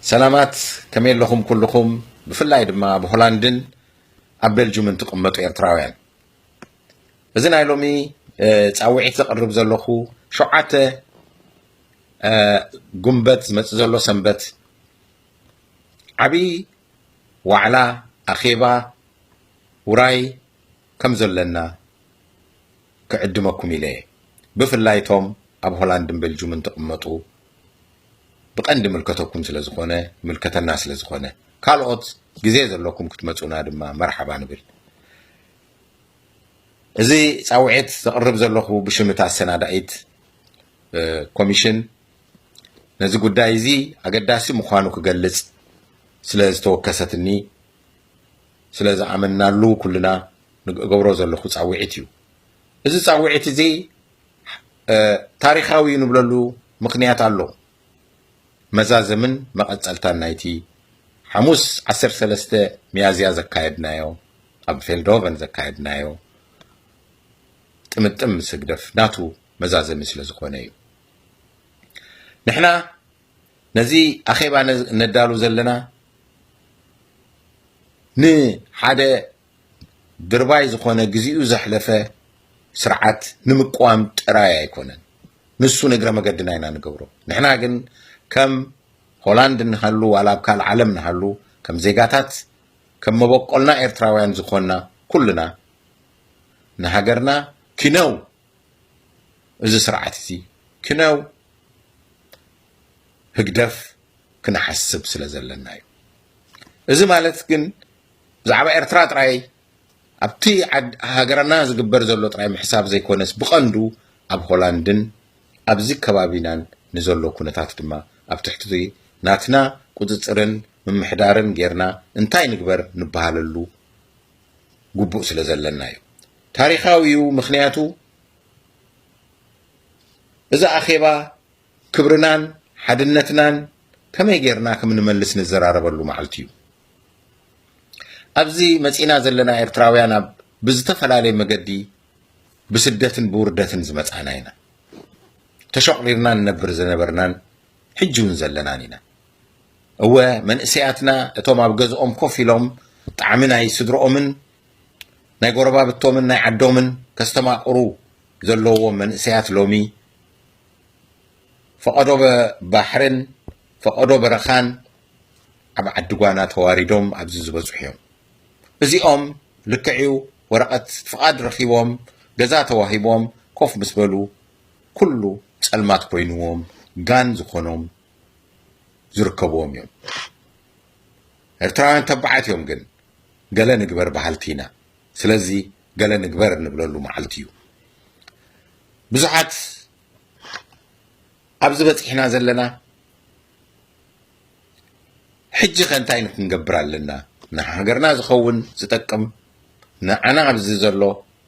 ሰላማት፣ ከመይ ኣለኹም ኩልኹም? ብፍላይ ድማ ኣብ ሆላንድን ኣብ ቤልጁምን ትቕመጡ ኤርትራውያን፣ እዚ ናይ ሎሚ ጻውዒት ዘቕርብ ዘለኹ ሸውዓተ ጉንበት ዝመጽእ ዘሎ ሰንበት ዓቢ ዋዕላ፣ ኣኼባ፣ ውራይ ከም ዘለና ክዕድመኩም ኢለ እየ። ብፍላይ እቶም ኣብ ሆላንድን ቤልጁምን ትቕመጡ ብቐንዲ ምልከተኩም ስለ ዝኾነ፣ ምልከተና ስለ ዝኾነ፣ ካልኦት ግዜ ዘለኩም ክትመጹና ድማ መርሓባ ንብል። እዚ ጻውዒት ዘቕርብ ዘለኹ ብሽም እታ ኣሰናዳኢት ኮሚሽን ነዚ ጉዳይ እዚ ኣገዳሲ ምዃኑ ክገልጽ ስለ ዝተወከሰትኒ፣ ስለ ዝኣመንናሉ ኩልና ንገብሮ ዘለኹ ጻውዒት እዩ። እዚ ጻውዒት እዚ ታሪኻዊ እዩ ንብለሉ ምኽንያት ኣሎ። መዛዘምን መቐጸልታን ናይቲ ሓሙስ ዓሰርተ ሰለስተ ሚያዝያ ዘካየድናዮ፣ ኣብ ፌልድሆቨን ዘካየድናዮ ጥምጥም ምስ ህግደፍ ናቱ መዛዘሚ ስለ ዝኾነ እዩ። ንሕና ነዚ ኣኼባ ነዳሉ ዘለና ንሓደ ድርባይ ዝኾነ ግዜኡ ዘሕለፈ ስርዓት ንምቅዋም ጥራይ ኣይኮነን። ንሱ ንእግረ መገድና ኢና ንገብሮ። ንሕና ግን ከም ሆላንድ ንሃሉ ዋላ ኣብ ካልእ ዓለም ንሃሉ ከም ዜጋታት ከም መበቆልና ኤርትራውያን ዝኾንና ኩልና ንሃገርና ኪነው እዚ ስርዓት እዚ ኪነው ህግደፍ ክንሓስብ ስለ ዘለና እዩ። እዚ ማለት ግን ብዛዕባ ኤርትራ ጥራይ ኣብቲ ዓድ-፣ ሃገርና ዝግበር ዘሎ ጥራይ ምሕሳብ ዘይኮነስ ብቐንዱ ኣብ ሆላንድን ኣብዚ ከባቢናን ንዘሎ ኩነታት ድማ ኣብ ትሕቲ ናትና ቁጽጽርን ምምሕዳርን ጌርና እንታይ ንግበር ንበሃለሉ ግቡእ ስለ ዘለና እዩ። ታሪኻዊ እዩ፣ ምኽንያቱ እዚ ኣኼባ ክብርናን ሓድነትናን ከመይ ጌርና ከም ንመልስ ንዘራረበሉ መዓልቲ እዩ። ኣብዚ መጺና ዘለና ኤርትራውያን ኣብ ብዝተፈላለየ መገዲ ብስደትን ብውርደትን ዝመጻና ኢና። ተሸቑሪርና ንነብር ዝነበርናን ሕጂ እውን ዘለናን ኢና። እወ፣ መንእሰያትና እቶም ኣብ ገዝኦም ኮፍ ኢሎም ጣዕሚ ናይ ስድርኦምን ናይ ጎረባብቶምን ናይ ዓዶምን ከስተማቕሩ ዘለዎም መንእሰያት ሎሚ ፈቐዶ በ-፣ ባሕርን ፈቐዶ በረኻን ኣብ ዓዲ ጓና ተዋሪዶም ኣብዚ ዝበጽሑ እዮም። እዚኦም ልክዕዩ ወረቐት ፍቓድ ረኺቦም ገዛ ተዋሂቦም ኮፍ ምስ በሉ ኩሉ ጸልማት ኮይንዎም ጋን ዝኾኖም ዝርከብዎም እዮም። ኤርትራውያን ተባዓት እዮም፣ ግን ገለ ንግበር በሃልቲ ኢና። ስለዚ ገለ ንግበር እንብለሉ መዓልቲ እዩ። ብዙሓት ኣብዚ በጺሕና ዘለና ሕጂ ከ እንታይ ክንገብር ኣለና? ንሃገርና ዝኸውን ዝጠቅም ንዓና ኣብዚ ዘሎ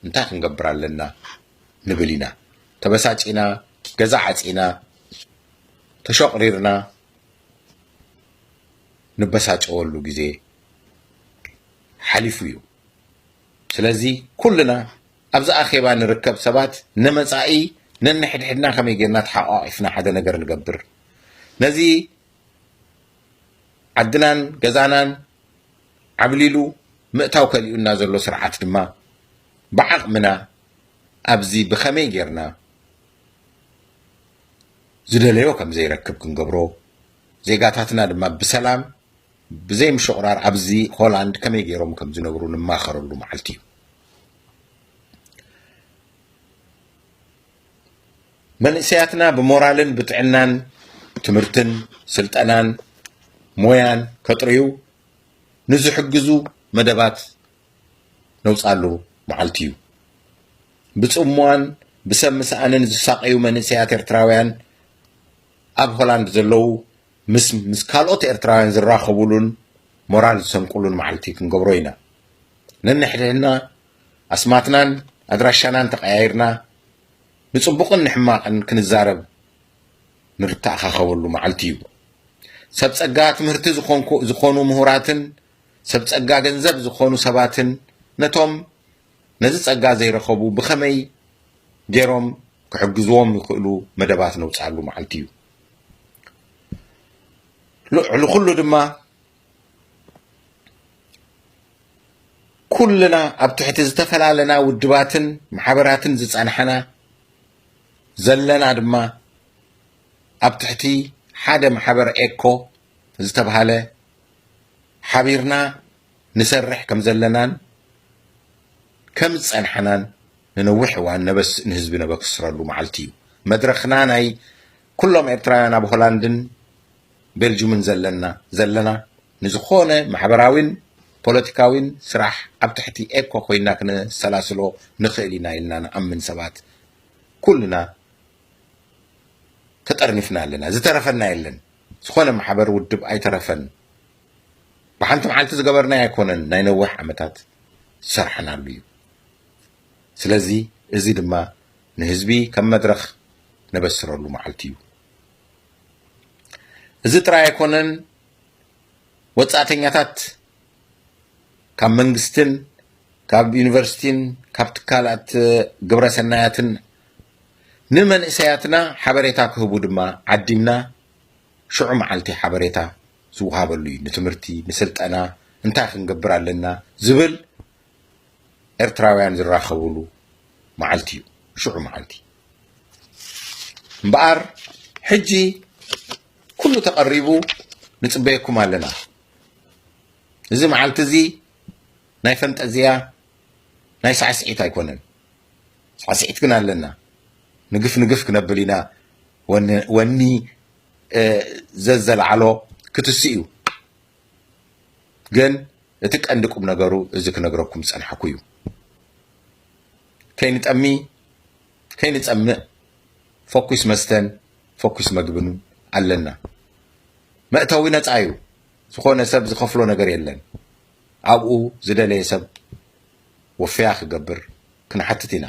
እንታይ ክንገብር ኣለና ንብል ኢና። ተበሳጪና፣ ገዛ ዓጺና፣ ተሸቕሪርና ንበሳጨወሉ ግዜ ሓሊፉ እዩ። ስለዚ ኩልና ኣብዚ ኣኼባ ንርከብ ሰባት ንመጻኢ ነንሕድሕድና ከመይ ጌርና ተሓቋቒፍና ሓደ ነገር ንገብር። ነዚ ዓድናን ገዛናን ዓብሊሉ ምእታው ከሊኡና ዘሎ ስርዓት ድማ ብዓቕምና ኣብዚ ብኸመይ ጌርና ዝደለዮ ከም ዘይረክብ ክንገብሮ፣ ዜጋታትና ድማ ብሰላም ብዘይ ምሽቑራር ኣብዚ ሆላንድ ከመይ ገይሮም ከም ዝነብሩ ንማኸረሉ መዓልቲ እዩ። መንእሰያትና ብሞራልን ብጥዕናን ትምህርትን ስልጠናን ሞያን ከጥርዩ ንዝሕግዙ መደባት ነውጻሉ መዓልቲ እዩ። ብጽምዋን ብሰብ ምስኣንን ዝሳቐዩ መንእሰያት ኤርትራውያን ኣብ ሆላንድ ዘለዉ ምስ፣ ምስ ካልኦት ኤርትራውያን ዝራኸቡሉን ሞራል ዝሰንቁሉን መዓልቲ ክንገብሮ ኢና። ነንሕድሕድና ኣስማትናን ኣድራሻናን ተቐያይርና ንጽቡቕን ንሕማቕን ክንዛረብ ንርተኣኻኸበሉ መዓልቲ እዩ። ሰብ ጸጋ ትምህርቲ ዝኾንኩ-፣ ዝኾኑ ምሁራትን ሰብ ጸጋ ገንዘብ ዝኾኑ ሰባትን ነቶም ነዚ ጸጋ ዘይረኸቡ ብኸመይ ገይሮም ክሕግዝዎም ይኽእሉ መደባት ነውጻሉ መዓልቲ እዩ። ልዕሊ ኩሉ ድማ ኩልና ኣብ ትሕቲ ዝተፈላለና ውድባትን ማሕበራትን ዝጸናሕና ዘለና ድማ ኣብ ትሕቲ ሓደ ማሕበር ኤኮ ዝተባህለ ሓቢርና ንሰርሕ ከም ዘለናን ከም ዝጸንሐናን ንነዊሕ እዋን ነበስ ንህዝቢ ነበክስረሉ መዓልቲ እዩ። መድረኽና ናይ ኩሎም ኤርትራውያን ኣብ ሆላንድን ቤልጁምን ዘለና ዘለና ንዝኾነ ማሕበራዊን ፖለቲካዊን ስራሕ ኣብ ትሕቲ ኤኮ ኮይና ክነሰላስሎ ንኽእል ኢና ኢልና ንኣምን ሰባት ኩልና ተጠርኒፍና ኣለና። ዝተረፈና የለን። ዝኾነ ማሕበር ውድብ ኣይተረፈን። ብሓንቲ መዓልቲ ዝገበርናዮ ኣይኮነን፣ ናይ ነዊሕ ዓመታት ዝሰርሐናሉ እዩ። ስለዚ እዚ ድማ ንህዝቢ ከም መድረኽ ነበስረሉ መዓልቲ እዩ። እዚ ጥራይ ኣይኮነን፣ ወጻእተኛታት ካብ መንግስትን ካብ ዩኒቨርሲቲን ካብ ትካላት ግብረ ሰናያትን ንመንእሰያትና ሓበሬታ ክህቡ ድማ ዓዲምና ሽዑ መዓልቲ ሓበሬታ ዝወሃበሉ እዩ። ንትምህርቲ፣ ንስልጠና እንታይ ክንገብር ኣለና ዝብል ኤርትራውያን ዝራኸብሉ መዓልቲ እዩ። ሽዑ መዓልቲ እምበኣር ሕጂ ኩሉ ተቐሪቡ ንጽበየኩም ኣለና። እዚ መዓልቲ እዚ ናይ ፈንጠዝያ ናይ ሳዕስዒት ኣይኮነን። ሳዕስዒት ግን ኣለና። ንግፍ ንግፍ ክነብል ኢና። ወኒ ወኒ እ፣ ዘዘለዓሎ ክትስ እዩ። ግን እቲ ቀንዲ ቁም ነገሩ እዚ ክነግረኩም ዝጸናሕኩ እዩ። ከይንጠሚ ከይንጸምእ ፈኩስ መስተን ፈኩስ መግብን ኣለና። መእተዊ ነጻ እዩ። ዝኾነ ሰብ ዝኸፍሎ ነገር የለን። ኣብኡ ዝደለየ ሰብ ወፍያ ክገብር ክንሓትት ኢና።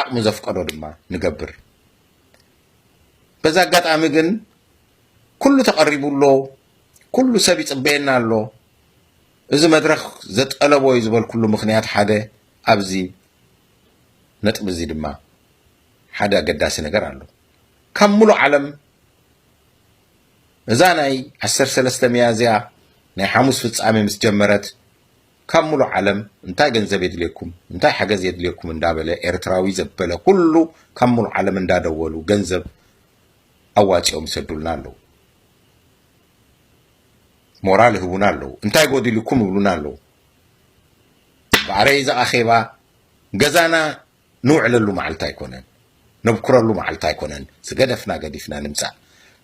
ዓቕሚ ዘፍቀዶ ድማ ንገብር። በዛ ኣጋጣሚ ግን ኩሉ ተቐሪቡ ኣሎ፣ ኩሉ ሰብ ይጽበየና ኣሎ። እዚ መድረኽ ዘጠለቦ እዩ ዝበልኩሉ ምኽንያት ሓደ ኣብዚ ነጥቢ እዚ ድማ ሓደ ኣገዳሲ ነገር ኣሎ። ካብ ሙሉእ ዓለም እዛ ናይ ዓሰርተ ሰለስተ ሚያዝያ ናይ ሓሙስ ፍጻሜ ምስ ጀመረት ካብ ሙሉእ ዓለም እንታይ ገንዘብ የድልየኩም፣ እንታይ ሓገዝ የድልየኩም እንዳበለ ኤርትራዊ ዘበለ ኩሉ ካብ ሙሉእ ዓለም እንዳደወሉ ገንዘብ ኣዋጺኦም ይሰዱልና ኣለዉ። ሞራል ይህቡና ኣለዉ። እንታይ ጎዲልኩም ይብሉና ኣለዉ። ብኣረይ እዚ ኣኼባ ገዛና ንውዕለሉ መዓልቲ ኣይኮነን፣ ነብኩረሉ መዓልቲ ኣይኮነን። ዝገደፍና ገዲፍና ንምጻእ።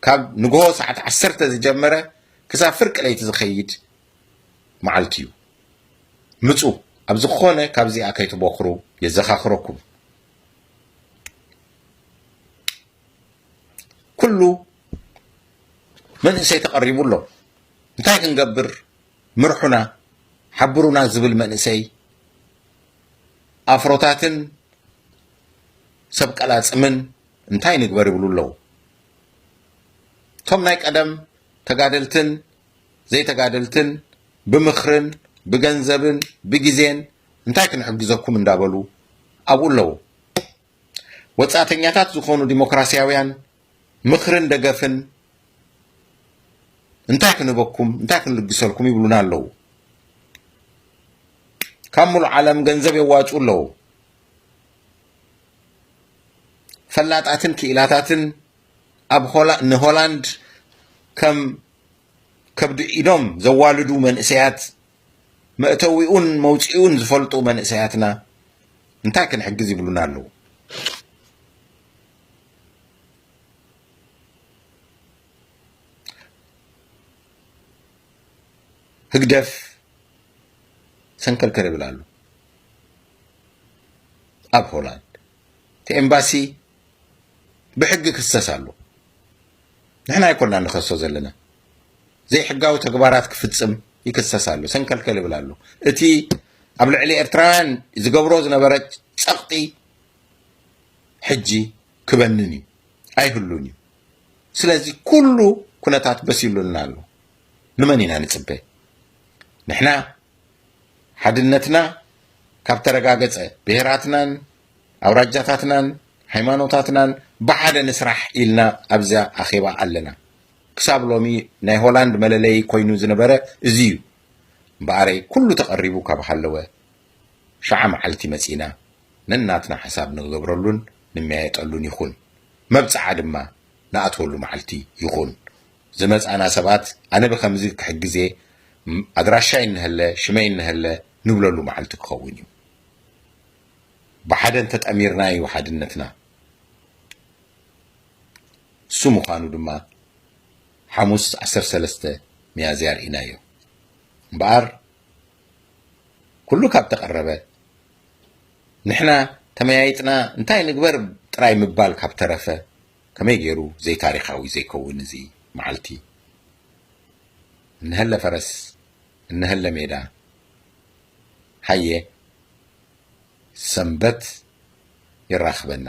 ካብ ንግሆ ሰዓት ዓሰርተ ዝጀመረ ክሳብ ፍርቂ ለይቲ ዝኸይድ መዓልቲ እዩ። ምጹ፣ ኣብ ዝኾነ ካብዚኣ ከይትቦኽሩ የዘኻኽረኩም። ኩሉ መንእሰይ ተቐሪቡ ኣሎ። እንታይ ክንገብር? ምርሑና፣ ሓብሩና ዝብል መንእሰይ ኣፍሮታትን ሰብ ቀላጽምን እንታይ ንግበር ይብሉ ኣለዉ። እቶም ናይ ቀደም ተጋደልትን ዘይተጋደልትን ብምኽርን ብገንዘብን ብግዜን እንታይ ክንሕግዘኩም እንዳበሉ ኣብኡ ኣለዉ። ወጻእተኛታት ዝኾኑ ዲሞክራስያውያን ምኽርን ደገፍን እንታይ ክንህበኩም፣ እንታይ ክንልግሰልኩም ይብሉና ኣለዉ። ካብ ሙሉእ ዓለም ገንዘብ የዋጹ ኣለዉ። ፈላጣትን ክኢላታትን ኣብ ሆላ-፣ ንሆላንድ ከም ከብዲ ኢዶም ዘዋልዱ መንእሰያት፣ መእተዊኡን መውጽኢኡን ዝፈልጡ መንእሰያትና እንታይ ክንሕግዝ ይብሉና ኣለዉ። ህግደፍ ሰንከልከል ይብል ኣሎ ኣብ ሆላንድ። እቲ ኤምባሲ ብሕጊ ክሰስ ኣሎ። ንሕና ኣይኮንና ንኸሶ ዘለና። ዘይሕጋዊ ተግባራት ክፍጽም ይክሰስ ኣሎ፣ ሰንከልከል ይብል ኣሎ። እቲ ኣብ ልዕሊ ኤርትራውያን ዝገብሮ ዝነበረ ጸቕጢ ሕጂ ክበንን እዩ፣ ኣይህሉን እዩ። ስለዚ ኩሉ ኩነታት በሲሉልና ኣሎ። ንመን ኢና ንጽበ? ንሕና ሓድነትና ካብ ተረጋገጸ፣ ብሄራትናን ኣውራጃታትናን ሃይማኖታትናን ብሓደ ንስራሕ ኢልና ኣብዛ ኣኼባ ኣለና። ክሳብ ሎሚ ናይ ሆላንድ መለለዪ ኮይኑ ዝነበረ እዚ እዩ። እምበኣረይ ኩሉ ተቐሪቡ ካብ ሃለወ፣ ሸዓ መዓልቲ መጺና ነናትና ሓሳብ ንገብረሉን ንመያየጠሉን ይኹን፣ መብጽዓ ድማ ንኣትወሉ መዓልቲ ይኹን። ዝመጻና ሰባት ኣነ ብኸምዚ ክሕግዝ እየ፣ ኣድራሻይ እንሀለ፣ ሽመይ እንሀለ ንብለሉ መዓልቲ ክኸውን እዩ። ብሓደ እንተጠሚርና እዩ ሓድነትና። እሱ ምዃኑ ድማ ሓሙስ ዓሰርተ ሰለስተ ሚያዝያ ርኢናዮ። እምበኣር ኩሉ ካብ ተቐረበ፣ ንሕና ተመያይጥና እንታይ ንግበር ጥራይ ምባል ካብ ተረፈ፣ ከመይ ገይሩ ዘይታሪኻዊ ዘይከውን እዚ መዓልቲ? እንሀለ ፈረስ፣ እንሀለ ሜዳ። ሃየ፣ ሰንበት የራኽበና።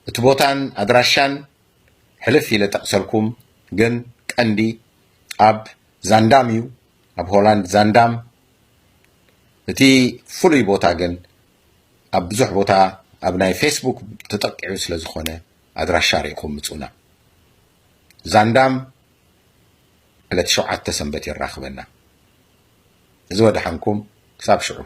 እቲ ቦታን ኣድራሻን ሕልፍ ኢለ ጠቕሰልኩም፣ ግን ቀንዲ ኣብ ዛንዳም እዩ፣ ኣብ ሆላንድ ዛንዳም። እቲ ፍሉይ ቦታ ግን ኣብ ብዙሕ ቦታ ኣብ ናይ ፌስቡክ ተጠቂዑ ስለ ዝኾነ፣ ኣድራሻ ርኢኹም ምጹና። ዛንዳም ዕለት ሸውዓተ ሰንበት የራኽበና። እዚ ወደሓንኩም፣ ክሳብ ሽዑ።